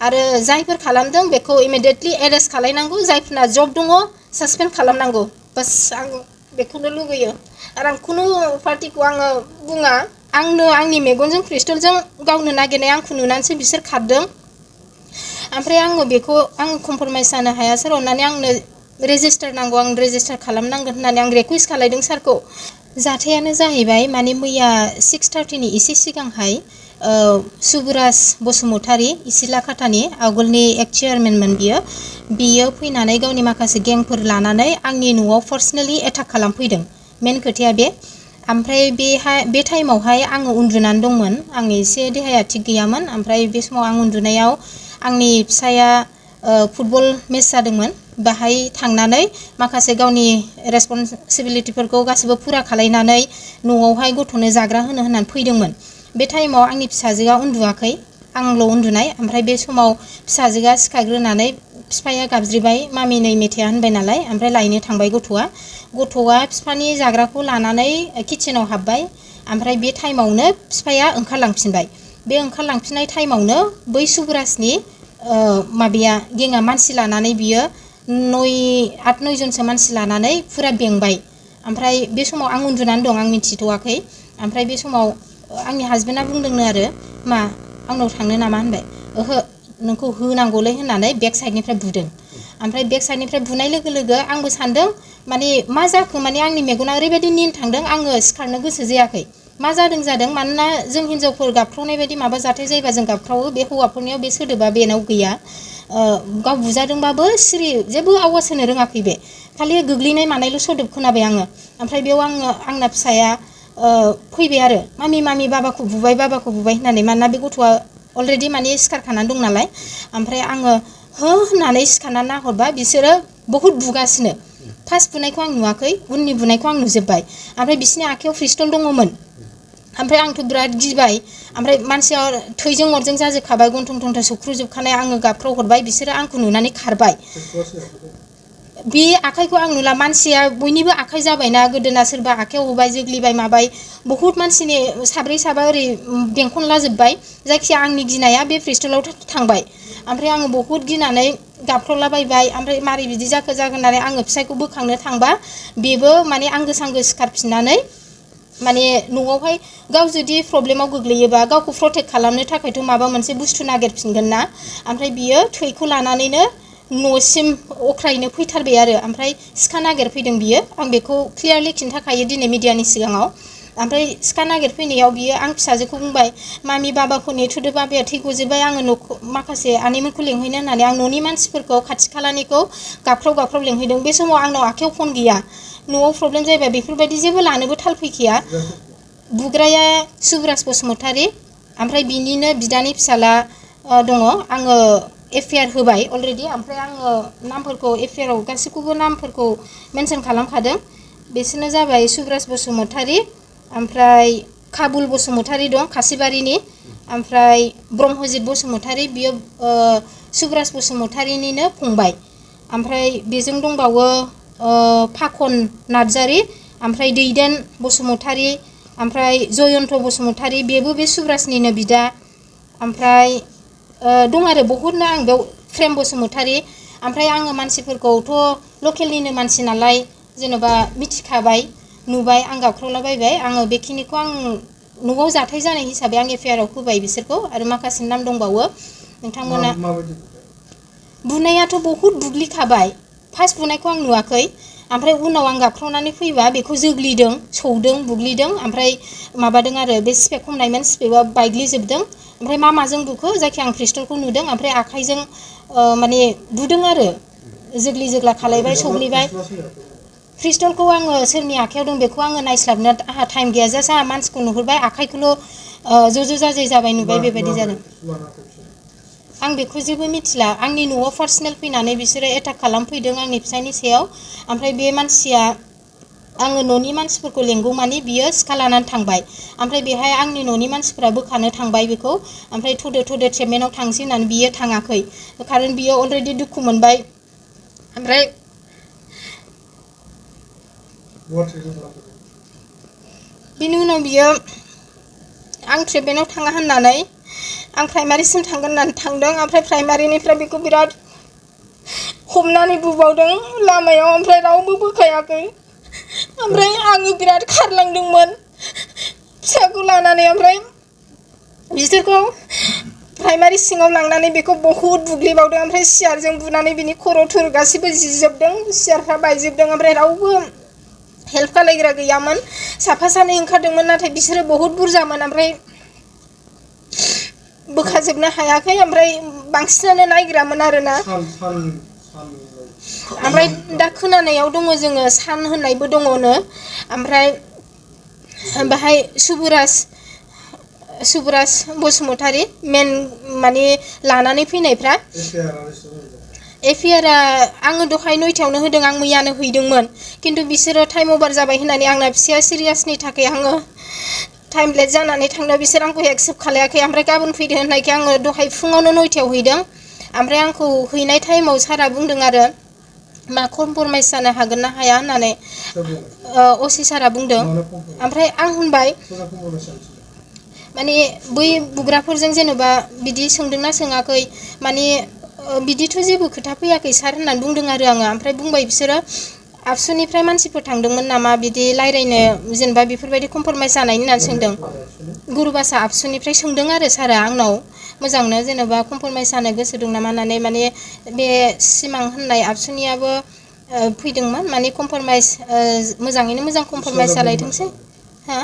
आरो जायफोर खालामदों बेखौ इमिडिएटलि एरेस्ट खालायनांगौ जायफोरना जब दङ सासपेन्ड खालामनांगौ बास आं बेखौनो लुगैयो आरो आं खुनु पार्टिखौ आङो बुङा आंनो आंनि मेगनजों क्रिस्टलजों गावनो नागिरनाय आंखौ नुनानैसो बिसोर खारदों ओमफ्राय आङो बेखौ आं कमप्रमाइज जानो हाया सार अननानै आंनो रेजिस्टार नांगौ आं रेजिस्टार खालामनांगोन होननानै आं रिकुवेस्ट खालायदों सारखौ जाथायानो जाहैबाय माने मैया 6:30नि एसे सिगांहाय सुबुराज बसुमतारी इसिलाखातानि आवगोलनि एक्ट चेयारमेनमोन बियो फैनानै गावनि माखासे गेंफोर लानानै आंनि न'आव पार्सनेलि एटाक खालामफैदों मेन खोथाया बे ओमफ्राय बे टाइमावहाय आङो उन्दुनानै दंमोन आंनि एसे देहाया थिग गैयामोन ओमफ्राय बे समाव आं उन्दुनायाव आंनि फिसाया फुटबल मेच जादोंमोन बाहाय थांनानै माखासे गावनि रेसपन्सिबिलिटिफोरखौ गासिबो फुरा खालायनानै न'आवहाय गथ'नो जाग्रा होननानै फैदोंमोन बे टाइमाव आंनि फिसाजोआ उन्दुवाखै आंल' उन्दुनाय ओमफ्राय बे समाव फिसाजोआ सिखारग्रोनानै बिफाया गाबज्रिबाय मामि नै मेथाया होनबाय नालाय ओमफ्राय लायनो थांबाय गथ'आ बिफानि जाग्राखौ लानानै किचेनाव हाबबाय ओमफ्राय बे टाइमावनो बिफाया ओंखारलांफिनबाय बे ओंखारलांफिननाय टाइमावनो बै सुबुराजनि माबाया गेङा मानसि लानानै बियो 8-9 जनसो मानसि लानानै फुरा बेंबाय ओमफ्राय बे समाव आं उन्दुनानै दं आं मिथिथ'वाखै ओमफ्राय बे समाव आंनि हासबेन्डआ बुंदोंनो आरो मा आंनाव थांनो नामा होनबाय ओहो नोंखौ होनांगौलै होननानै बेक साइडनिफ्राय बुदों ओमफ्राय बेक साइडनिफ्राय बुनाय लोगो लोगो आंबो सानदों माने मा जाखो माने आंनि मेगना ओरैबायदि निन थांदों आङो सिखारनो गोसो जायाखै मा जादों मानोना जों हिनजावफोर गाबख्रावनाय बायदि माबा जाथाय जायोबा जों गाबख्रावो बे हौवाफोरनियाव बे सोदोबा बेनाव गैया गाव बुजादोंबाबो सिरि जेबो आवाज होनो रोङाखै बे खालि गोग्लैनाय मानायल' सोदोब खोनाबाय आङो ओमफ्राय बेयाव आंना फिसाया फैबाय आरो मामि बाबाखौ बुबाय होननानै मानोना बे गथ'आ अलरेडि माने सिखारखानानै दं नालाय ओमफ्राय आङो हो होननानै सिखारनानै नाहरबा बिसोरो बहुद बुगासिनो फार्स्ट बुनायखौ आं नुवाखै उननि बुनायखौ आं नुजोब्बाय ओमफ्राय बिसिनि आखायाव पिस्तल दङमोन ओमफ्राय आंथ' बिराद गिबाय ओमफ्राय मानसिया थैजों अरजों जाजोबखाबाय गन्थं थंथं सौख्रुजोबखानाय आङो गाबख्राव हरबाय बिसोरो आंखौ नुनानै खारबाय बे आखाइखौ आं नुला मानसिया बयनिबो आखाइ जाबायना गोदोना सोरबा आखाइयाव होबाय जोग्लिबाय माबाय बहुत मानसिनि साब्रै साबा ओरै बेंखनलाजोब्बाय जायखिया आंनि गिनाया बे पिस्तलाव थांबाय ओमफ्राय आङो बहुत गिनानै गाबख्रावलाबायबाय ओमफ्राय मारै बिदि जाखो होननानै आङो फिसायखौ बोखांनो थांबा बेबो माने आंगो सांगो सिखारफिननानै माने न'आवहाय गाव जुदि प्रब्लेमाव गोग्लैयोबा गावखौ प्रटेक्ट खालामनो थाखायथ' माबा मोनसे बुस्थु नागिरफिनगोन ना ओमफ्राय बियो थैखौ लानानैनो न'सिम अख्रायैनो फैथारबाय आरो ओमफ्राय सिखा नागिरफैदों बियो आं बेखौ क्लियारलि खिन्थाखायो दिनै मिडियानि सिगाङाव ओमफ्राय सिखा नागिरफैनायाव बियो आं फिसाजोखौ बुंबाय मामि बाबाखौ नेथ'दो बाबाया थै गजोब्बाय आङो न'खौ माखासे आनैमोनखौ लेंहैनो होननानै आं न'नि मानसिफोरखौ खाथि खालानिखौ गाबख्राव लेंहैदों बे समाव आंनाव आखायाव फन गैया न'आव प्रब्लेम जायोबा बेफोरबायदि जेबो लानोबो थाल फैखाया बुग्राया सुबुराज बसुमतारी ओमफ्राय बिनिनो बिदानि फिसाला दङ आङो एफआइआर होबाय अलरेडि ओमफ्राय आङो नामफोरखौ एफआइआराव गासैखौबो नामफोरखौ मेनसन खालामखादों बिसोरनो जाबाय सुबुराज बसुमतारी ओमफ्राय काबुल बसुमतारी दं खासिबारिनि ओमफ्राय ब्रह्मजित बसुमतारी बियो सुबुराज बसुमतारीनिनो फंबाय ओमफ्राय बेजों दंबावो फाखन नार्जारी ओमफ्राय दैदेन बसुमतारी ओमफ्राय जयन्त बसुमतारी बेबो बे सुब्राजनिनो बिदा ओमफ्राय दं आरो बहुतनो आं बेयाव प्रेम बसुमतारी ओमफ्राय आङो मानसिफोरखौथ' लकेलनिनो मानसि नालाय जेन'बा मिथिखाबाय नुबाय आं गाबख्रावलाबायबाय आङो बेखिनिखौ आं न'आव जाथाय जानाय हिसाबै आं एफआइआराव होबाय बिसोरखौ आरो माखासे नाम दंबावो नोंथांमोना बुनायाथ' बहुद बुग्लिखाबाय फार्स्ट बुनायखौ आं नुवाखै ओमफ्राय उनाव आं गाबख्रावनानै फैबा बेखौ जोग्लिदों सौदों बुग्लिदों ओमफ्राय माबादों आरो बे स्पेक हमनायमोन स्पेकआ बायग्लिजोबदों ओमफ्राय मा माजों बुखो जायखिया आं पिस्तलखौ नुदों ओमफ्राय आखाइजों माने बुदों आरो जोग्लि जोग्ला खालायबाय सौग्लिबाय पिस्तलखौ आङो सोरनि आखायाव दं बेखौ आङो नायस्लाबनो आंहा टाइम गैया जास्ट आंहा मानसिखौ नुहुरबाय आखाइखौल' ज' जाजाय जाबाय नुबाय बेबायदि जादों आं बेखौ जेबो मिथिला आंनि न'आव पार्सनेल फैनानै बिसोरो एटाक खालामफैदों आंनि फिसायनि सायाव ओमफ्राय बे मानसिया आङो न'नि मानसिफोरखौ लेंगौमानि बियो सिखा लानानै थांबाय ओमफ्राय बेहाय आंनि न'नि मानसिफोरा बोखानो थांबाय बेखौ ओमफ्राय थ'दो ट्रिटमेन्टआव थांसै होननानै बियो थाङाखै खारन बियो अलरेडि दुखु मोनबाय ओमफ्राय बिनि उनाव बियो आं ट्रिटमेन्टआव थाङा होननानै आं प्राइमारिसिम थांगोन होननानै थांदों ओमफ्राय प्राइमारिनिफ्राय बेखौ बिराद हमनानै बुबावदों लामायाव ओमफ्राय रावबो बोखायाखै ओमफ्राय आङो बिराद खारलांदोंमोन फिसाखौ लानानै ओमफ्राय बिसोरखौ प्राइमारि सिङाव लांनानै बेखौ बहुद बुग्लिबावदों ओमफ्राय सियारजों बुनानै बिनि खर' थर गासिबो जिजोबदों सियारफ्रा बायजोबदों ओमफ्राय रावबो हेल्प खालायग्रा गैयामोन साफा सानै ओंखारदोंमोन नाथाय बिसोरो बहुत बुरजामोन ओमफ्राय बोखाजोबनो हायाखै ओमफ्राय बांसिनानो नायग्रामोन आरोना ओमफ्राय दा खोनानायाव दङ जोङो सान होननायबो दङनो ओमफ्राय बाहाय सुबुराज बसुमतारी मेन माने लानानै फैनायफ्रा एफआइआर आङो दहाय 9टायावनो होदों आं मैयानो हैदोंमोन खिन्थु बिसोरो टाइम अभार जाबाय होननानै आंना फिसाया सिरियासनि थाखाय आङो टाइम लेट जानानै थांनो बिसोर आंखौ एक्सेप्ट खालायाखै ओमफ्राय गाबोन फैदो होननायखाय आङो दहाय फुङावनो 9टायाव हैदों ओमफ्राय आंखौ हैनाय टाइमाव सारा बुंदों आरो मा कमप्रमाइस जानो हागोन ना हाया होननानै असि सारा बुंदों ओमफ्राय आं होनबाय माने बै बुग्राफोरजों जेनेबा बिदि सोंदोंना सोङाखै माने बिदिथ' जेबो खोथा फैयाखै सार होननानै बुंदों आरो आङो ओमफ्राय बुंबाय बिसोरो आबसुनिफ्राय मानसिफोर थांदोंमोन नामा बिदि रायज्लायनो जेनेबा बेफोरबायदि कमप्रमाइस जानायनि होननानै सोंदों गुरुबासा आबसुनिफ्राय सोंदों आरो सारा आंनाव मोजांनो जेनेबा कमप्रमाइस जानो गोसो दं नामा होननानै माने बे सिमां होननाय आबसुनियाबो फैदोंमोन माने कमप्रमाइस मोजाङैनो मोजां कमप्रमाइस जालायथोंसै हा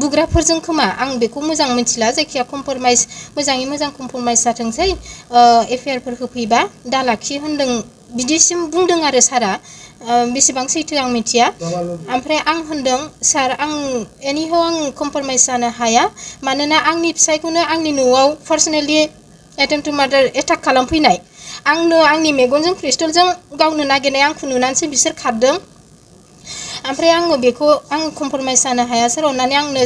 बुग्राफोरजों खोमा आं बेखौ मोजां मिथिला जायखिया कमप्रमाइस मोजाङै मोजां कमप्रमाइस जाथोंसै एफआइआरफोर होफैबा दा लाखि होनदों बिदिसिम बुंदों आरो सारा बेसेबां सैथो आं मिथिया ओमफ्राय आं होनदों सार आं एनिहाव आं कमप्रमाइस जानो हाया मानोना आंनि फिसायखौनो आंनि न'आव पार्सनेलि एटेम्प टु मार्डार एटाक खालामफैनाय आंनो आंनि मेगनजों पिस्तलजों गावनो नागिरनाय आंखौ नुनानैसो बिसोर खारदों ओमफ्राय आङो बेखौ आं कमप्रमाइस जानो हाया सार अननानै आंनो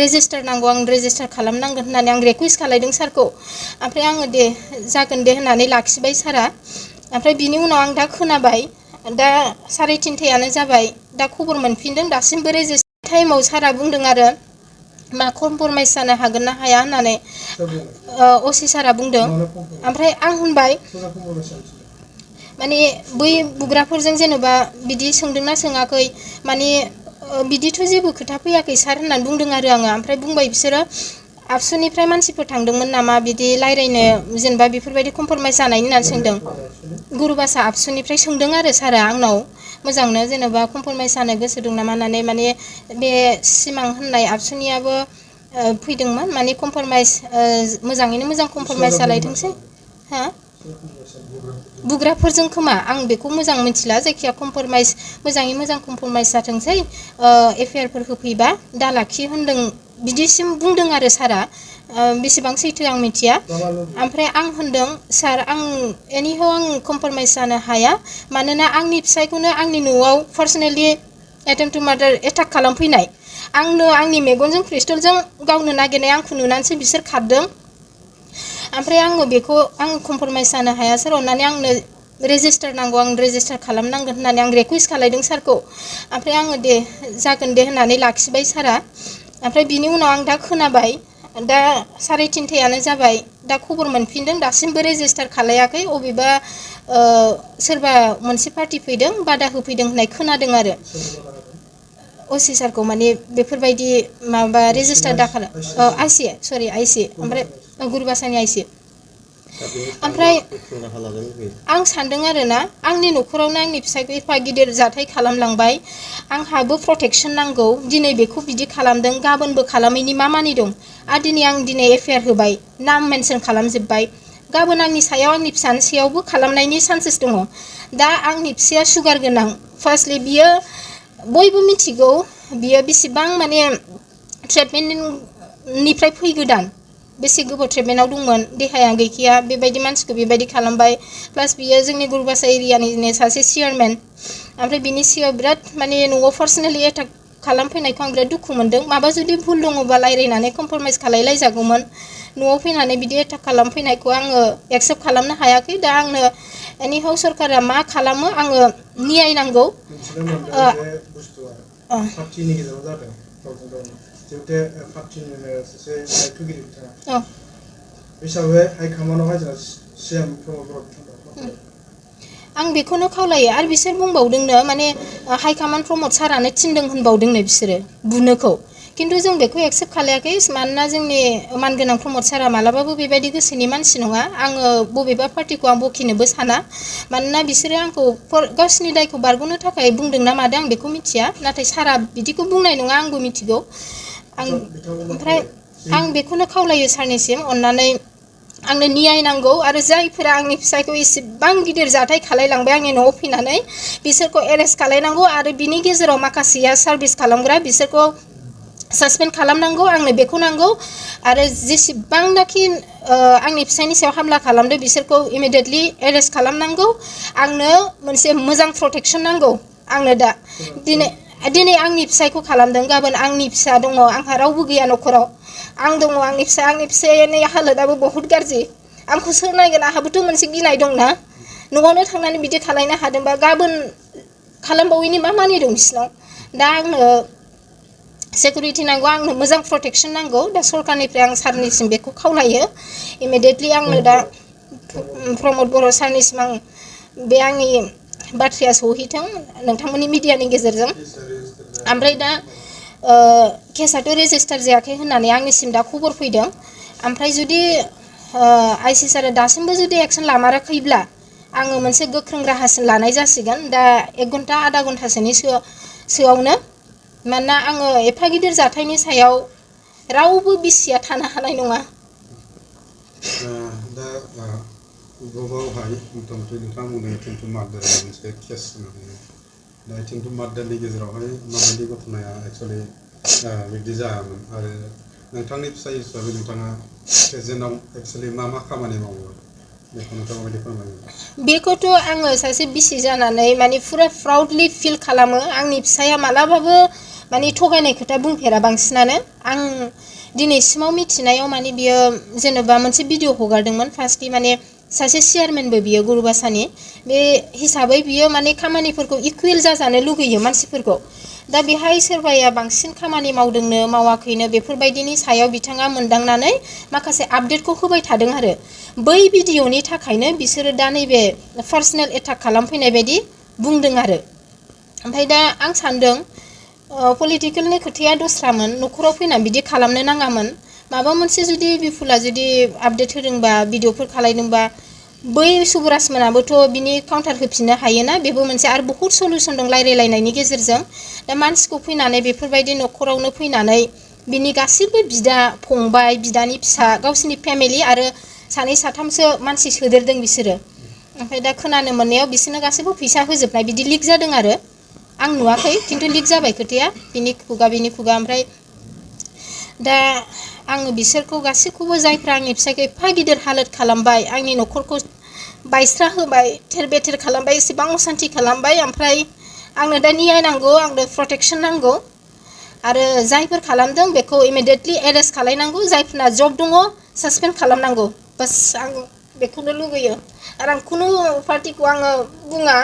रेजिस्टार नांगौ आं रेजिस्टार खालामनांगोन होननानै आं रिकुवेस्ट खालायदों सारखौ ओमफ्राय आङो दे जागोन दे होननानै लाखिबाय सारा ओमफ्राय बिनि उनाव आं दा खोनाबाय दा 3:30 जाबाय दा खबर मोनफिनदों दासिमबो रेजिस्टार टाइमाव सारा बुंदों आरो मा कमप्रमाइस जानो हागोन ना हाया होननानै असि सारा बुंदों ओमफ्राय आं होनबाय माने बै बुग्राफोरजों जेनेबा बिदि सोंदोंना सोङाखै माने बिदिथ' जेबो खोथा फैयाखै सार होननानै बुंदों आरो आङो ओमफ्राय बुंबाय बिसोरो आबसुनिफ्राय मानसिफोर थांदोंमोन नामा बिदि रायज्लायनो जेनेबा बेफोरबायदि कमप्रमाइस जानायनि होननानै सोंदों गुरुबासा आबसुनिफ्राय सोंदों आरो सारा आंनाव मोजांनो जेनेबा कमप्रमाइस जानो गोसो दं नामा होननानै माने बे सिमां होननाय आबसुनियाबो फैदोंमोन माने कमप्रमाइस मोजाङैनो मोजां कमप्रमाइस जालायथोंसै हा बुग्राफोरजों खोमा आं बेखौ मोजां मिथिला जायखिया कमप्रमाइस मोजाङै मोजां कमप्रमाइस जाथोंसै एफआइआरफोर होफैबा दा लाखि होनदों बिदिसिम बुंदों आरो सारा बेसेबां सैथो आं मिथिया ओमफ्राय आं होनदों सार आं एनिहाव आं कमप्रमाइस जानो हाया मानोना आंनि फिसायखौनो आंनि न'आव पार्सनेलि एटेम्प टु मार्डार एटाक खालामफैनाय आंनो आंनि मेगनजों पिस्तलजों गावनो नागिरनाय आंखौ नुनानैसो बिसोर खारदों ओमफ्राय आङो बेखौ आं कमप्रमाइस जानो हाया सार अननानै आंनो रेजिस्टार नांगौ आं रेजिस्टार खालामनांगोन होननानै आं रिकुवेस्ट खालायदों सारखौ ओमफ्राय आङो दे जागोन दे होननानै लाखिबाय सारा ओमफ्राय बिनि उनाव आं दा खोनाबाय दा 3:30 जाबाय दा खबर मोनफिनदों दासिमबो रेजिस्टार खालायाखै अबेबा सोरबा मोनसे पार्टि फैदों बादा होफैदों होननाय खोनादों आरो असि सारखौ माने बेफोरबायदि माबा रेजिस्टार दाखाल आइसि ओमफ्राय गुरुबासानि आइसि ओमफ्राय आं सानदों आरोना आंनि न'खरावनो आंनि फिसायखौ एफा गिदिर जाथाय खालामलांबाय आंहाबो प्रटेक्सन नांगौ दिनै बेखौ बिदि खालामदों गाबोनबो खालामैनि मा मानि दं आरो दिनै एफआइआर होबाय नाम मेनसन खालामजोब्बाय गाबोन आंनि सायाव आंनि फिसानि सायावबो खालामनायनि चान्सेस दङ दा आंनि फिसाया सुगार गोनां फार्स्टलि बियो बयबो मिथिगौ बियो बेसेबां माने ट्रिटमेन्टनिफ्राय फैगोदान बेसे गोबाव ट्रिटमेन्टआव दंमोन देहाया गैखाया बेबायदि मानसिखौ बेबायदि खालामबाय प्लास बियो जोंनि गुरुबासा एरियानिनो सासे चेयारमेन ओमफ्राय बिनि सिगाङाव बिराद माने न'आव पार्सनेलि एटाक खालामफैनायखौ आं बिराद दुखु मोनदों माबा जुदि भुल दङबा रायज्लायनानै कमप्रमाइस खालायलायजागौमोन न'आव फैनानै बिदि एटाक खालामफैनायखौ आङो एक्सेप्ट खालामनो हायाखै दा आंनो एनिहाव सरकारा मा खालामो आङो नियाय नांगौ जिहेतु पार्टिनिनो सासे दायथ'गिरि बिथाङा हिसाबै हाइकमान्डआवहाय जोंहा सिएम प्रमद बर' बिथां आं बेखौनो खावलायो आरो बिसोर बुंबावदोंनो माने हाइकमान्ड प्रमद सारानो थिनदों होनबावदोंनो बिसोरो बुनोखौ खिन्थु जों बेखौ एक्सेप्ट खालायाखै मानोना जोंनि मानगोनां प्रमद सारा मालाबाबो बेबायदि गोसोनि मानसि नङा आङो बबेबा पार्टिखौ आं बखिनोबो साना मानोना बिसोरो आंखौ गावसिनि दायखौ बारग'नो थाखाय बुंदों ना मादों आं बेखौ मिथिया नाथाय सारा बिदिखौ बुंनाय नङा आंबो मिथिगौ ओमफ्राय आं बेखौनो खावलायो सारनिसिम अननानै आंनो न्याय नांगौ आरो जायफोरा आंनि फिसायखौ एसेबां गिदिर जाथाय खालायलांबाय आंनि न'आव फैनानै बिसोरखौ एरेस्ट खालायनांगौ आरो बिनि गेजेराव माखासेया सार्भिस खालामग्रा बिसोरखौ सासपेन्ड खालामनांगौ आंनो बेखौ नांगौ आरो जेसेबांनाखि आंनि फिसायनि सायाव हामला खालामदो बिसोरखौ इमिडियेटलि एरेस्ट खालामनांगौ आंनो मोनसे मोजां प्रटेक्सन नांगौ आंनो दा दिनै आंनि फिसायखौ खालामदों गाबोन आंनि फिसा दङ आंहा रावबो गैया न'खराव आं दङ आंनि फिसायनि हालोदाबो बहुत गाज्रि आंखौ सोर नायगोन आंहाबोथ' मोनसे गिनाय दंना न'आवनो थांनानै बिदि खालायनो हादोंबा गाबोन खालामबावैनि मा मानि दं बिसिनाव दा आंनो सिकिउरिटि नांगौ आंनो मोजां प्रटेक्सन नांगौ दा सरकारनिफ्राय आं सारनिसिम बेखौ खावलायो इमिडियेटलि आंनो दा प्रमद बर' सारनिसिम आं बे आंनि बाथ्राया सहैथों नोंथांमोननि मिडियानि गेजेरजों ओमफ्राय दा केसाथ' रेजिस्टार जायाखै होननानै आंनिसिम दा खबर फैदों ओमफ्राय जुदि आइसि सारा दासिमबो जुदि एक्सन लामाराखैब्ला आङो मोनसे गोख्रों राहासिन लानाय जासिगोन दा 1 घन्टा आधा घन्टासोनि सोआवनो मानोना आङो एफा गिदिर जाथायनि सायाव रावबो बिसिया थानो हानाय नङा दा गोबावहाय मथा-मथि नोंथाङा बुंदों टिन्टु मार्डारनि मोनसे केस होननानै दा टिन्टु मार्डारनि गेजेरावहाय माबायदि घटनाया एक्सुवेलि बिदि जायामोन आरो नोंथांनि फिसाय हिसाबै नोंथाङा प्रेजेन्टआव एक्सुवेलि मा खामानि मावो बेखौ नोंथाङा माबायदि फोरमायो बेखौथ' आङो सासे बिसि जानानै माने फुरा प्राउडलि फिल खालामो आंनि फिसाया मालाबाबो माने थगायनाय खोथा बुंफेरा बांसिनानो आं दिनैसिमाव मिथिनायाव माने बियो जेनेबा मोनसे भिडिअ हगारदोंमोन फार्स्टलि माने सासे चेयारमेनबो बियो गुरुबासानि बे हिसाबै बियो माने खामानिफोरखौ इकुवेल जाजानो लुगैयो मानसिफोरखौ दा बेहाय सोरबाया बांसिन खामानि मावदोंनो मावाखैनो बेफोरबायदिनि सायाव बिथाङा मोनदांनानै माखासे आपडेटखौ होबाय थादों आरो बै भिडिअनि थाखायनो बिसोरो दा नैबे पार्सनेल एटाक खालामफैनाय बायदि बुंदों आरो ओमफ्राय दा आं सानदों पलिटिकेलनि खोथाया दस्रामोन न'खराव फैनानै बिदि खालामनो नाङामोन माबा मोनसे जुदि बिफुला जुदि आपडेट होदोंबा भिडिअफोर खालायदोंबा बै सुबुराज मोनाबोथ' बिनि काउन्टार होफिननो हायोना बेबो मोनसे आरो बहुत सलिउसन दं रायलायलायनायनि गेजेरजों दा मानसिखौ फैनानै बेफोरबायदि न'खरावनो फैनानै बिनि गासिबो बिदा फंबाय बिदानि फिसा गावसिनि फेमिलि आरो सानै साथामसो मानसि सोदेरदों बिसोरो ओमफ्राय दा खोनानो मोननायाव बिसोरनो गासैबो फैसा होजोबनाय बिदि लिक जादों आरो आं नुवाखै खिन्थु लिक जाबाय खोथाया बिनि खुगा ओमफ्राय दा आङो बिसोरखौ गासैखौबो जायफ्रा आंनि फिसायखौ एफा गिदिर हालोद खालामबाय आंनि न'खरखौ बायस्रा होबाय थेर बेथेर खालामबाय एसेबां असान्थि खालामबाय ओमफ्राय आंनो दा न्याय नांगौ आंनो प्रटेक्सन नांगौ आरो जायफोर खालामदों बेखौ इमिडियेटलि एरेस्ट खालायनांगौ जायफोरना जब दङ सासपेन्ड खालामनांगौ बास आं बेखौनो लुगैयो आरो आं खुनु पार्टिखौ आङो बुङा